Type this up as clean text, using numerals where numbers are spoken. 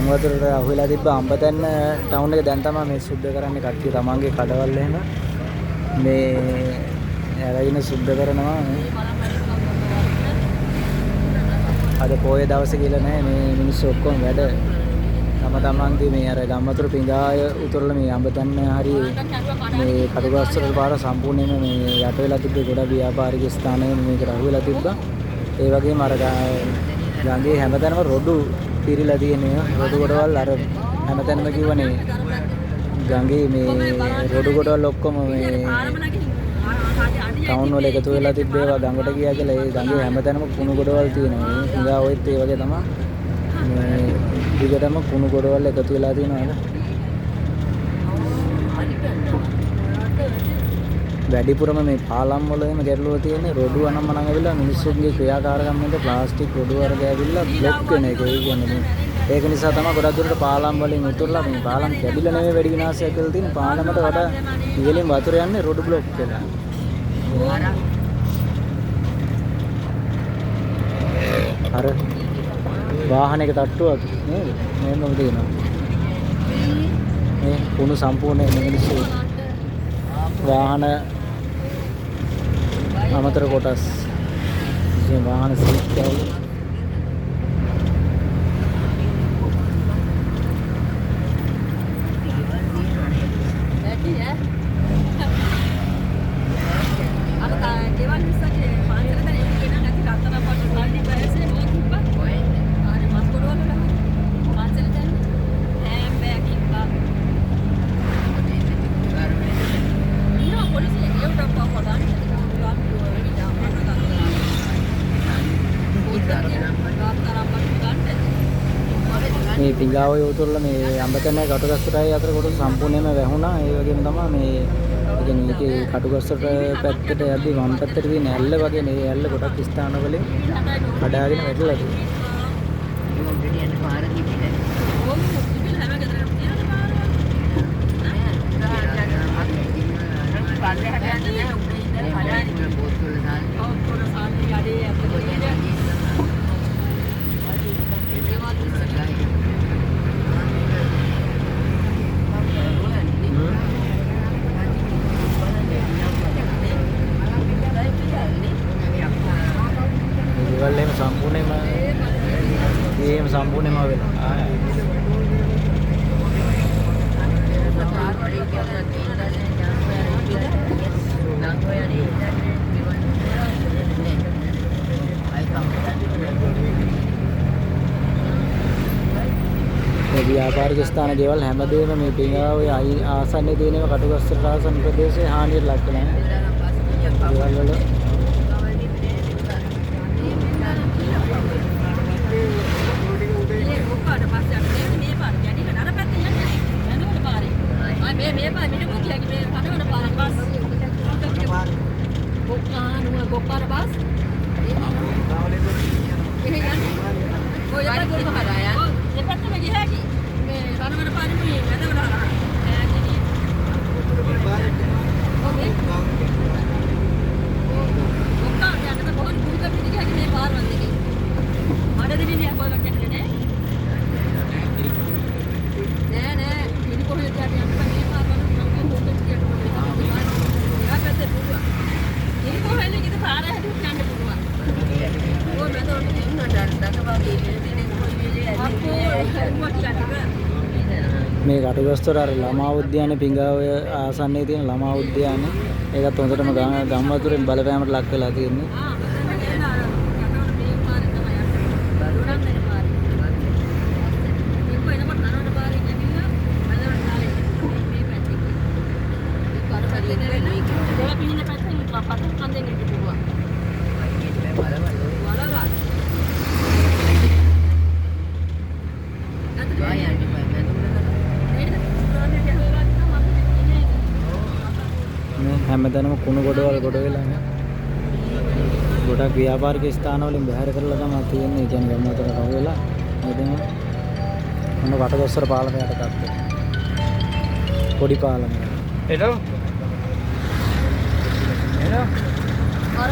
ගම් වතුරට අහු වෙලා තිබ්බ අම්බතැන්න ටවුන් එක දැන් තමයි මේ සුද්ධ කරන්නේ කට්ටිය තමන්ගේ කඩවල් එහෙම මේ අරගෙන සුද්ධ කරනවා මේ. අද පොය දවසේ කියලා නෑ මේ මිනිස්සු ඔක්කොම වැඩ තම තමන්ගේ මේ අර ගම් වතුර පිඟාය උතුරලා මේ අම්බතැන්න හරි මේ කටුගස්වල පාර සම්පූර්ණයෙන්ම මේ යට වෙලා තිබ්බේ ගොඩක් ව්‍යාපාරික ස්ථානය මේකට අහු වෙලා තිබ්බා. ඒ වගේම අර ගඟේ හැමතැනම රොඩු පිරීලා තියෙන ඒවා රොඩු ගොඩවල් අර හැමතැනම කිව්වනේ ගඟේ මේ රොඩු ගොඩවල් ඔක්කොම මේ ටවුන් වල එකතු වෙලා තිබ්බ ඒවා ගඟට ගියා කියලා ඒ ගඟේ හැමතැනම කුණු ගොඩවල් තියෙනවා. මේ හිඟා ඔයත් ඒ වගේ තමයි මේ දිගටම කුණු ගොඩවල් එකතු වෙලා තියෙනවා නේද? වැඩිපුරම මේ පාලම් වල එහෙම ගැටලුව තියෙන්නේ රොඩු අනම්මනම් ඇවිල්ලා මිනිස්සුන්ගේ ක්‍රියාකාරකම් හින්දා ප්ලාස්ටික් රොඩු වර්ග ඇවිල්ලා බ්ලොක් වෙන එක. ඒ කියන්නේ මේ ඒක නිසා තමයි ගොඩක් දුරට පාලම් වලින් උතුරලා මේ පාලම් කැඩිලා නෙමෙයි වැඩි විනාශයක් වෙලා තියෙන්නේ. පාලමට වඩා ඉහළින් වතුර යන්නේ රොඩු බ්ලොක් වෙලා. අර වාහනයක තට්ටුවක් නේද? මෙහෙමම තියෙනවා. මේ කුණු සම්පූර්ණයෙන් මිනිස්සු වාහන අමතර කොටස් ඉතින් වාහන සීට් කෑලි ඇති ඈ. අර ගෙවල් මිස්සගේ පාන්සල දැන් ඒක නම් ඇති රත්තරන් පාට සල්ලි පැයසේ මොකක් තිබ්බා? අර මස් ගොඩවල් වල පාන්සල දැන් හෑම් බෑග් තිබ්බා. ඉන්නවා පොලිසිය ගෙවුට අප්පා ගන්න මේ පිඟාව උතුරලා මේ අඹතැන්න කටුගස්තොටයි අතර කොටස සම්පූර්ණයෙන්ම වැහුණා. ඒ වගේම තමයි මේ ඒ කියන්නේ ඒකේ කටුගස්තොට පැත්තට යද්දි වම් පැත්තට තියෙන ඇල්ල වගේ නේ ඇල්ල ගොඩක් ස්ථාන වලින් කඩාගෙන වැටිලා තියෙනවා. ඔව් තිබිලා හැම ගෙදරම තියෙන පාර. පල්ලෙහාට යන්න නෑ උඩ ඉඳලා කඩාගෙන. ඔව් පොර සාන්නේ යඩේ ඇත්ත තියෙන. ගෙවල් මිස්සගේ මේ ගෙවල් එහෙම සම්පූර්ණයෙන්ම එහෙම සම්පූර්ණයෙන්ම වෙලා. මේ ව්‍යාපාරික ස්ථාන ගෙවල් හැමදේම මේ පිඟාව ඔය ආසන්නයේ තියෙන ඒවා කටුගස්තොට ආසන්න ප්‍රදේශයේ හානියට ලක් වෙලා නේ. ගෙවල් වල මේ ගොක්කාට පස්සේ අපි දෙන්නේ මේ පාර ගැඩිලා අර පැත්තෙන් යන්නේ වැඳවන පාරේ. ආ මේ මේ පාර මෙහෙම ගියා මේ කඩවන පාරේ බස්. ගොක්කා නුව ගොක්කාට බස්. එහෙ යන්නේ. ඔය යන්න ගොල්ම හරහා යන්න. ඔව් ඒ පැත්තම ගිය හැකි. මේ කඩවන පාරේ මුයි වැඳවන හරහා. ඈ ගිනි. ඔව් මේ ගොක්කා යන්න කොහොමද පුරුක පිටි ගිය හැකි මේ පාරවල් දෙකේ. මඩ දෙවිලිය කොහෙවත් යන්නේ නෑ. නෑ නෑ ඉනි කොහෙද යන්නේ යන්න බෑ මේ පාර වල නම් හොඳට කියන්න ඕනේ. එහා පැත්තේ පුළුවන්. ඉනි කොහෙද ඉතින් පාර හැදුවත් යන්න පුළුවන්. ඔය මැද අප්පෝ රුවා කියලා ටික. මේ කටුගස්තොට අර ළමා උද්‍යාන පිඟාව ආසන්නයේ තියෙන ළමා උද්‍යාන ඒකත් හොඳටම ගම් වතුරෙන් බලපෑමට ලක් වෙලා තියෙන්නේ. ආ මෙතන ගිහලා අර කටවන මේ පාරේ තමයි යන්නේ. දුරන් වෙන පාරේ. එක්ක එනකොට නරවන පාරේ ඇවිල්ලා මැදවට දාලා එන්න මේ පැත්තේ. එක්ක අර පැත්තේ නෙවෙයි. දෙල පිහින පැත්තෙන් පතන් කන්දෙන් එන්න පුළුවන්. වලවල්. නේද? මේ හැමතැනම කුණු ගොඩවල් ගොඩ වෙලා නේ. ගොඩක් ව්‍යාපාරික ස්ථාන වලින් බැහැර කරලා තමයි තියෙන්නේ. ඒ කියන්නේ ගම් වතුරට අහු වෙලා. මෙතන ඔන්න කටුගස්තොට පාලම යට තත්ත්වය. පොඩි පාලමක්. හෙලෝ. හෙලෝ. අර